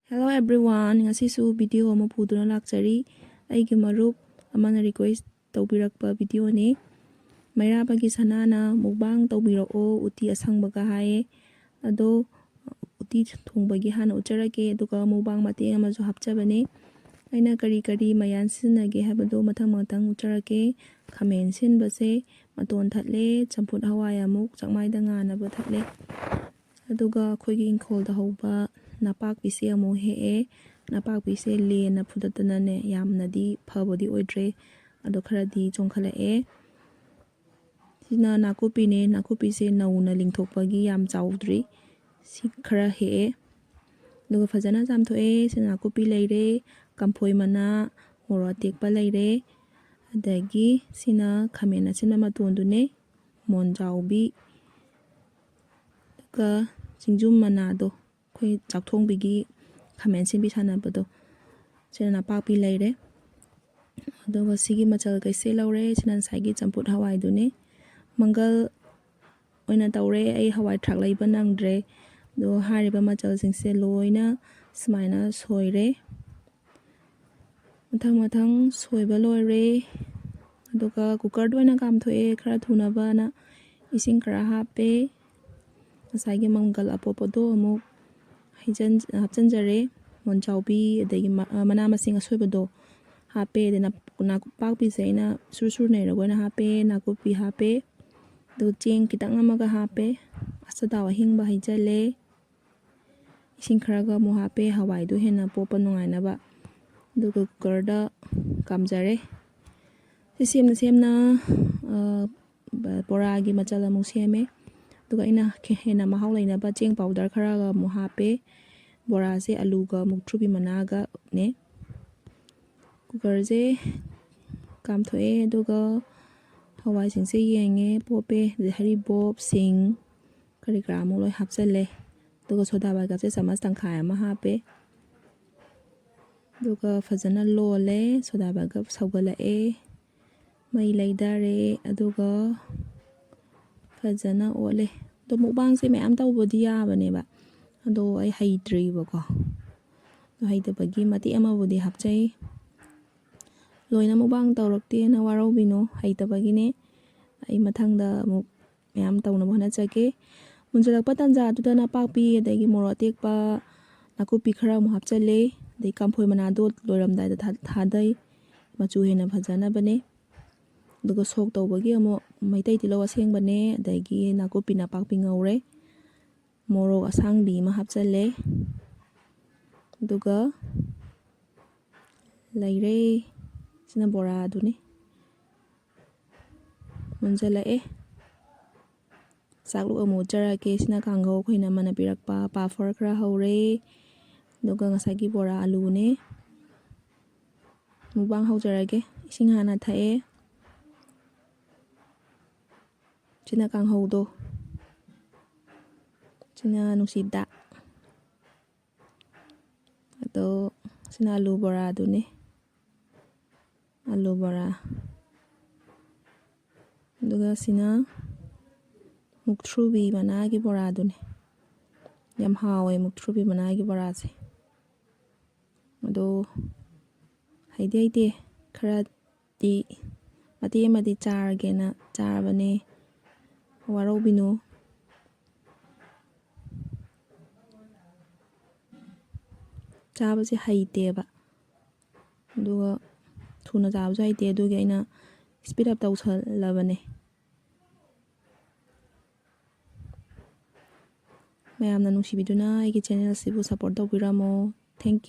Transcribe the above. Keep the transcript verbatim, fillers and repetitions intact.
Hello everyone, ꯉꯁꯤꯁꯨ video ꯑꯃ ꯄꯨꯗꯨꯅ ꯂꯥꯛꯆꯔꯤ꯫ ꯑꯩꯒꯤ ꯃꯔꯨꯞ ꯑꯃꯅ request ꯇꯧꯕꯤꯔꯛꯄ videoꯅꯤ꯫ ꯃꯩꯔꯥꯕꯒꯤ ꯁꯅꯥꯅ "Mukbang ꯇꯧꯕꯤꯔꯛꯑꯣ ꯎꯇꯤ ꯑꯁꯪꯕꯒ" ꯍꯥꯏꯌꯦ꯫ ꯑꯗꯣ ꯎꯇꯤ ꯊꯣꯡꯕꯒꯤ ꯍꯥꯟꯅ ꯎꯠꯆꯔꯛꯀꯦ, ꯑꯗꯨꯒ mukbang ꯃꯇꯦꯛ ꯑꯃꯁꯨ ꯍꯥꯞꯆꯕꯅꯦ꯫ ꯑꯩꯅ ꯀꯔꯤ ꯀꯔꯤ ꯃꯌꯥꯟ ꯁꯤꯖꯤꯟꯅꯒꯦ ꯍꯥꯏꯕꯗꯣ ꯃꯊꯪ ꯃꯊꯪ ꯎꯠꯆꯔꯛꯀꯦ꯫ ꯈꯥꯃꯦꯟ ꯁꯤꯟꯕꯁꯦ ꯃꯇꯣꯟ ꯊꯠꯂꯦ, ꯆꯝꯐꯨꯠ ꯍꯋꯥꯏ ꯑꯃꯨꯛ ꯆꯥꯛꯃꯥꯏꯗ ꯉꯥꯟꯅꯕ ꯊꯠꯂꯦ꯫ ꯑꯗꯨꯒ ꯑꯩꯈꯣꯏꯒꯤ ꯏꯪꯈꯣꯜꯗ ꯍꯧꯕ ꯅꯄꯥꯛꯄꯤꯁꯦ ꯑꯃꯨꯛ ꯍꯦꯛꯑꯦ꯫ ꯅꯄꯥꯛꯄꯤꯁꯦ ꯂꯦꯟꯅ ꯐꯨꯗꯠꯇꯅꯅꯦ, ꯌꯥꯝꯅꯗꯤ ꯐꯕꯗꯤ ꯑꯣꯏꯗ꯭ꯔꯦ, ꯑꯗꯣ ꯈꯔꯗꯤ ꯆꯣꯡꯈꯠꯂꯛꯑꯦ꯫ ꯁꯤꯅ ꯅꯥꯀꯨꯞꯄꯤꯅꯦ꯫ ꯅꯥꯀꯨꯞꯄꯤꯁꯦ ꯅꯧꯅ ꯂꯤꯡꯊꯣꯛꯄꯒꯤ ꯌꯥꯝ ꯆꯥꯎꯗ꯭ꯔꯤ꯫ ꯁꯤ ꯈꯔ ꯍꯦꯛꯑꯦ꯫ ꯑꯗꯨꯒ ꯐꯖꯅ ꯆꯥꯝꯊꯣꯛꯑꯦ꯫ ꯁꯤꯅ ꯅꯥꯀꯨꯞꯄꯤ ꯂꯩꯔꯦ, ꯀꯝꯐꯣꯏ ꯃꯅꯥ, ꯃꯣꯔꯣꯛ ꯑꯇꯦꯛꯄ ꯂꯩꯔꯦ, ꯑꯗꯒꯤ ꯁꯤꯅ ꯈꯥꯃꯦꯟ ꯑꯁꯤꯟꯕ ꯃꯇꯣꯟꯗꯨꯅꯦ, ꯃꯣꯟꯖꯥꯎꯕꯤ, ꯑꯗꯨꯒ ꯆꯤꯡꯖꯨꯝ ꯃꯅꯥꯗꯣ, ꯑꯩꯈꯣꯏ ꯆꯥꯛꯊꯣꯡꯕꯤꯒꯤ ꯈꯥꯃꯦꯟ ꯑꯁꯤꯟꯕꯤ ꯁꯥꯟꯅꯕꯗꯣ, ꯁꯤꯅ ꯅꯄꯥꯛꯄꯤ ꯂꯩꯔꯦ꯫ ꯑꯗꯨꯒ ꯁꯤꯒꯤ ꯃꯆꯜꯈꯩꯁꯦ ꯂꯧꯔꯦ꯫ ꯁꯤꯅ ꯉꯁꯥꯏꯒꯤ ꯆꯝꯐꯨꯠ ꯍꯋꯥꯏꯗꯨꯅꯦ꯫ ꯃꯪꯒꯜ ꯑꯣꯏꯅ ꯇꯧꯔꯦ꯫ ꯑꯩ ꯍꯋꯥꯏ ꯊ꯭ꯔꯥꯛ ꯂꯩꯕ ꯅꯪꯗ꯭ꯔꯦ꯫ ꯑꯗꯣ ꯍꯥꯏꯔꯤꯕ ꯃꯆꯜꯁꯤꯡꯁꯦ ꯂꯣꯏꯅ ꯁꯨꯃꯥꯏꯅ ꯁꯣꯏꯔꯦ꯫ ꯃꯊꯪ ꯃꯊꯪ ꯁꯣꯏꯕ ꯂꯣꯏꯔꯦ꯫ ꯑꯗꯨꯒ cookerꯗ ꯑꯣꯏꯅ ꯀꯥꯝꯊꯣꯛꯑꯦ, ꯈꯔ ꯊꯨꯅꯕꯅ꯫ ꯏꯁꯤꯡ ꯈꯔ ꯍꯥꯞꯄꯦ꯫ ꯉꯁꯥꯏꯒꯤ ꯃꯪꯒꯜ ꯑꯄꯣꯞꯄꯗꯣ ꯑꯃꯨꯛ ꯍꯩꯖꯟ-, ꯍꯥꯞꯆꯤꯟꯖꯔꯦ꯫ ꯃꯣꯟꯖꯥꯎꯕꯤ, ꯑꯗꯒꯤ ꯃ-, ꯑ, ꯃꯅꯥ ꯃꯁꯤꯡ ꯑꯁꯣꯏꯕꯗꯣ ꯍꯥꯞꯄꯦ꯫ ꯑꯗꯩ ꯅꯥ-, ꯅꯥꯀꯨꯞꯄꯥꯛꯄꯤꯁꯦ ꯑꯩꯅ ꯁꯨꯔ ꯁꯨꯔ ꯅꯩꯔꯒ ꯑꯣꯏꯅ ꯍꯥꯞꯄꯦ꯫ ꯅꯥꯀꯨꯞꯄꯤ ꯍꯥꯞꯄꯦ꯫ ꯑꯗꯨꯒ ꯆꯦꯡ ꯈꯤꯇꯪ ꯑꯃꯒ ꯍꯥꯞꯄꯦ꯫ ꯑꯆꯊꯥꯎ ꯑꯍꯤꯡꯕ ꯍꯩꯖꯜꯂꯦ꯫ ꯏꯁꯤꯡ ꯈꯔꯒ ꯑꯃꯨꯛ ꯍꯥꯞꯄꯦ, ꯍꯋꯥꯏꯗꯨ ꯍꯦꯟꯅ ꯄꯣꯞꯄ ꯅꯨꯡꯉꯥꯏꯅꯕ꯫ ꯑꯗꯨꯒ cookerꯗ ꯀꯥꯝꯖꯔꯦ꯫ ꯁꯤ ꯁꯦꯝꯅ ꯁꯦꯝꯅ, ꯑ, ꯕ-, ꯕꯣꯔꯥꯒꯤ ꯃꯆꯜ ꯑꯃꯨꯛ ꯁꯦꯝꯃꯦ꯫ ꯑꯗꯨꯒ ꯑꯩꯅ ꯈꯦ-, ꯍꯦꯟꯅ ꯃꯍꯥꯎ ꯂꯩꯅꯕ ꯆꯦꯡ powder ꯈꯔꯒ ꯑꯃꯨꯛ ꯍꯥꯞꯄꯦ꯫ ꯕꯣꯔꯥꯁꯦ ꯑꯂꯨꯒ ꯃꯨꯛꯊ꯭ꯔꯨꯕꯤ ꯃꯅꯥꯒꯅꯦ꯫ Cookerꯁꯦ ꯀꯥꯝꯊꯣꯛꯑꯦ, ꯑꯗꯨꯒ ꯍꯋꯥꯏꯁꯤꯡꯁꯦ ꯌꯦꯡꯉꯦ, ꯄꯣꯞꯄꯦ꯫ ꯑꯗꯩ ꯍꯔꯤꯕꯣꯞ, ꯁꯤꯡ, ꯀꯔꯤ ꯀꯔꯥ ꯑꯃꯨꯛ ꯂꯣꯏ ꯍꯥꯞꯆꯜꯂꯦ꯫ ꯑꯗꯨꯒ soda ꯕꯥꯏꯒꯞꯁꯦ ꯆꯥꯃꯁ ꯇꯪꯈꯥꯏ ꯑꯃ ꯍꯥꯞꯄꯦ꯫ ꯑꯗꯨꯒ ꯐꯖꯅ ꯂꯣꯜꯂꯦ꯫ Soda ꯕꯥꯏꯒꯞ ꯁꯧꯒꯠꯂꯛꯑꯦ꯫ ꯃꯩ ꯂꯩꯊꯔꯦ꯫ ꯑꯗꯨꯒ ꯐꯖꯅ ꯑꯣꯠꯂꯦ꯫ ꯑꯗꯣ mukbangꯁꯦ ꯃꯌꯥꯝ ꯇꯧꯕꯗꯤ ꯌꯥꯕꯅꯦꯕ, ꯑꯗꯣ ꯑꯩ ꯍꯩꯇ꯭ꯔꯤꯕꯀꯣ꯫ ꯍꯩꯇꯕꯒꯤ ꯃꯇꯦꯛ ꯑꯃꯕꯨꯗꯤ ꯍꯥꯞꯆꯩ꯫ ꯂꯣꯏꯅ ꯃꯨꯛꯕꯥꯡ ꯇꯧꯔꯛꯇꯦꯅ ꯋꯥꯔꯧꯕꯤꯅꯨ, ꯍꯩꯇꯕꯒꯤꯅꯦ꯫ ꯑꯩ ꯃꯊꯪꯗ ꯑꯃꯨꯛ ꯃꯌꯥꯝ ꯇꯧꯅꯕ ꯍꯣꯠꯅꯖꯒꯦ꯫ ꯃꯨꯟꯖꯜꯂꯛꯄ ꯇꯥꯟꯖꯥꯗꯨꯗ ꯅꯄꯥꯛꯄꯤ, ꯑꯗꯒꯤ ꯃꯣꯔꯣꯛ ꯑꯇꯦꯛꯄ, ꯅꯥꯀꯨꯞꯄꯤ ꯈꯔ ꯑꯃꯨꯛ ꯍꯥꯞꯆꯜꯂꯦ꯫ ꯑꯗꯩ ꯀꯥꯝꯐꯣꯏ ꯃꯅꯥꯗꯣ ꯂꯣꯏꯔꯝꯗꯥꯏꯗ ꯊꯥ-, ꯊꯥꯗꯩ, ꯃꯆꯨ ꯍꯦꯟꯅ ꯐꯖꯅꯕꯅꯦ꯫ ꯑꯗꯨꯒ ꯁꯣꯛ ꯇꯧꯕꯒꯤ ꯑꯃꯨꯛ ꯃꯩꯇꯩ ꯇꯤꯜꯍꯧ ꯑꯁꯦꯡꯕꯅꯦ, ꯑꯗꯒꯤ ꯅꯥꯀꯨꯞꯄꯤ ꯅꯄꯥꯛꯄꯤ ꯉꯧꯔꯦ, ꯃꯣꯔꯣꯛ ꯑꯁꯥꯡꯕꯤ ꯑꯃ ꯍꯥꯞꯆꯜꯂꯦ꯫ ꯑꯗꯨꯒ ꯂꯩꯔꯦ꯫ ꯁꯤꯅ ꯕꯣꯔꯥꯗꯨꯅꯤ꯫ ꯃꯨꯟꯖꯜꯂꯛꯑꯦ꯫ ꯆꯥꯛꯂꯨꯛ ꯑꯃꯨꯛ ꯎꯠꯆꯔꯛꯀꯦ꯫ ꯁꯤꯅ ꯀꯥꯡꯍꯧ ꯑꯩꯈꯣꯏꯅ ꯑꯃꯅ ꯄꯤꯔꯛꯄ ꯄꯥꯐꯣꯔ ꯈꯔ ꯍꯧꯔꯦ꯫ ꯑꯗꯨꯒ ꯉꯁꯥꯏꯒꯤ ꯕꯣꯔꯥ ꯑꯂꯨꯅꯦ꯫ ꯃꯨꯛꯕꯥꯡ ꯍꯧꯖꯔꯒꯦ꯫ ꯏꯁꯤꯡ ꯍꯥꯟꯅ ꯊꯛꯑꯦ꯫ ꯁꯤꯅ ꯀꯥꯡꯍꯧꯗꯣ꯫ ꯁꯤꯅ ꯅꯨꯡꯁꯤꯗꯥꯛ꯫ ꯑꯗꯣ ꯁꯤꯅ ꯑꯂꯨ ꯕꯣꯔꯥꯗꯨꯅꯦ꯫ ꯑꯂꯨ ꯕꯣꯔꯥ꯫ ꯑꯗꯨꯒ ꯁꯤꯅ ꯃꯨꯛꯊ꯭ꯔꯨꯕꯤ ꯃꯅꯥꯒꯤ ꯕꯣꯔꯥꯗꯨꯅꯦ꯫ ꯌꯥꯝ ꯍꯥꯎꯋꯦ ꯃꯨꯛꯊ꯭ꯔꯨꯕꯤ ꯃꯅꯥꯒꯤ ꯕꯣꯔꯥꯁꯦ꯫ ꯑꯗꯣ ꯍꯩꯗꯤ ꯍꯩꯇꯦ, ꯈꯔꯗꯤ ꯃꯇꯦꯛ ꯑꯃꯗꯤ ꯆꯥꯔꯒꯦꯅ ꯆꯥꯔꯕꯅꯦ꯫ ꯋꯥꯔꯧꯕꯤꯅꯨ꯫ ꯆꯥꯕꯁꯦ ꯍꯩꯇꯦꯕ꯫ ꯑꯗꯨꯒ ꯊꯨꯅ ꯆꯥꯕꯁꯨ ꯍꯩꯇꯦ꯫ ꯑꯗꯨꯒꯤ ꯑꯩꯅ speed up ꯇꯧꯁꯜꯂꯕꯅꯦ꯫ ꯃꯌꯥꯝꯅ ꯅꯨꯡꯁꯤꯕꯤꯗꯨꯅ ꯑꯩꯒꯤ channel ꯑꯁꯤꯕꯨ support ꯇꯧꯕꯤꯔꯝꯃꯣ꯫ Thank you꯫